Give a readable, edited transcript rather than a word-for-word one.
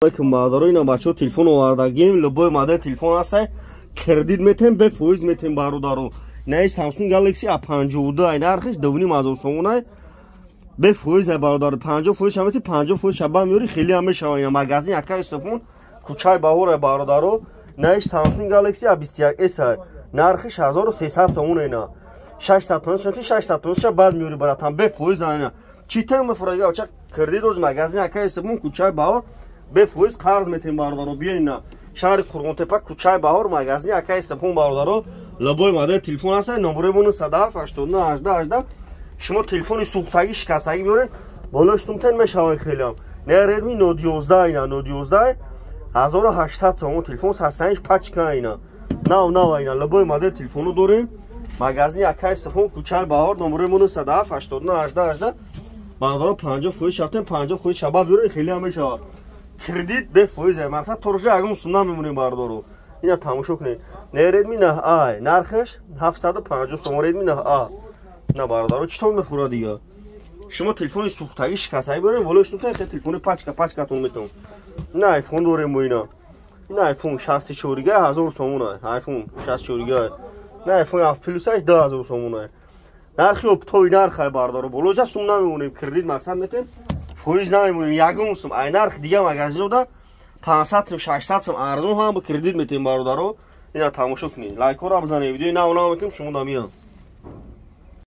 Алейкум, бародаро. Ина, бачаҳо, телефон овардагим. Любой модел телефон ҳастай, кредит метем, бефоиз метем, бародаро. Инаи Samsung Galaxy A52 ай, нархиш 2500 сомонай, бефоиз ай, бародар. 50% шамети, 50% шаба меёри, хеле ҳам мешава. Ина магазин Акаи Сафон, кӯчаи Баҳор ай, бародаро. Инаиш Samsung Galaxy A21s ай, нархиш 1300 сомон. Ина 650 шамети, 650 ша баъд меёри, братан, бефоиз. Ина чӣ тем мефурага, ча кредит оз магазин Акаи Сафон, кӯчаи Баҳор, бефоиз қарз метем, бародаро. Биёина шаҳри Қурғонтепа, кӯчаи Баҳор, магазини Акаи Сапон, бародаро. Любой модел телефон ҳаста. Номерои мо 97 89 18 18. Шумо телефони сӯхтагӣ, шикастагӣ биёрен, болои штумтен мешаванд хелеам. Не, Redmi Note 11, ина Note 11, 1800 сомон телефон, састаниш пачка, ина нав нав. Ина любой модел телефоно дорем. Магазини Акаи Сапон, кӯчаи Баҳор, номерои мо 97 89 18 18, бародаро. 50% шафтем, 50% шаба биёрен, хелеам мешавад. Кредит бефоиз, мақсад торожа ягон сум намемонем, бародаро. Ина тамошо кунед. Не, Redmi 9A, нархаш 750 сом, Redmi 9A. На, бародаро, чӣ тон мехӯрад дига? Шумо телефони сӯхтагӣ, шикастагӣ биёрем, болои штумта телефони пачка пачкатон метавон. Ина айфон дорем мо. Ина айфон 64 га 1000 сомона, айфон 64 га. На, айфон 7 плюсаш 2000 сомона, нархи оптовый нархай, бародаро. Болоҷа сум намемонем, кредит мақсад метем, фоиз намемонем ягон сум. Ай нархи дига магазинода 500 сум, 600 сум арзон ҳам ба кредит метем, бародаро. Ина тамошо кунед, лайкҳоро бизанед, видеои нав нав мекунем, шумо да миям.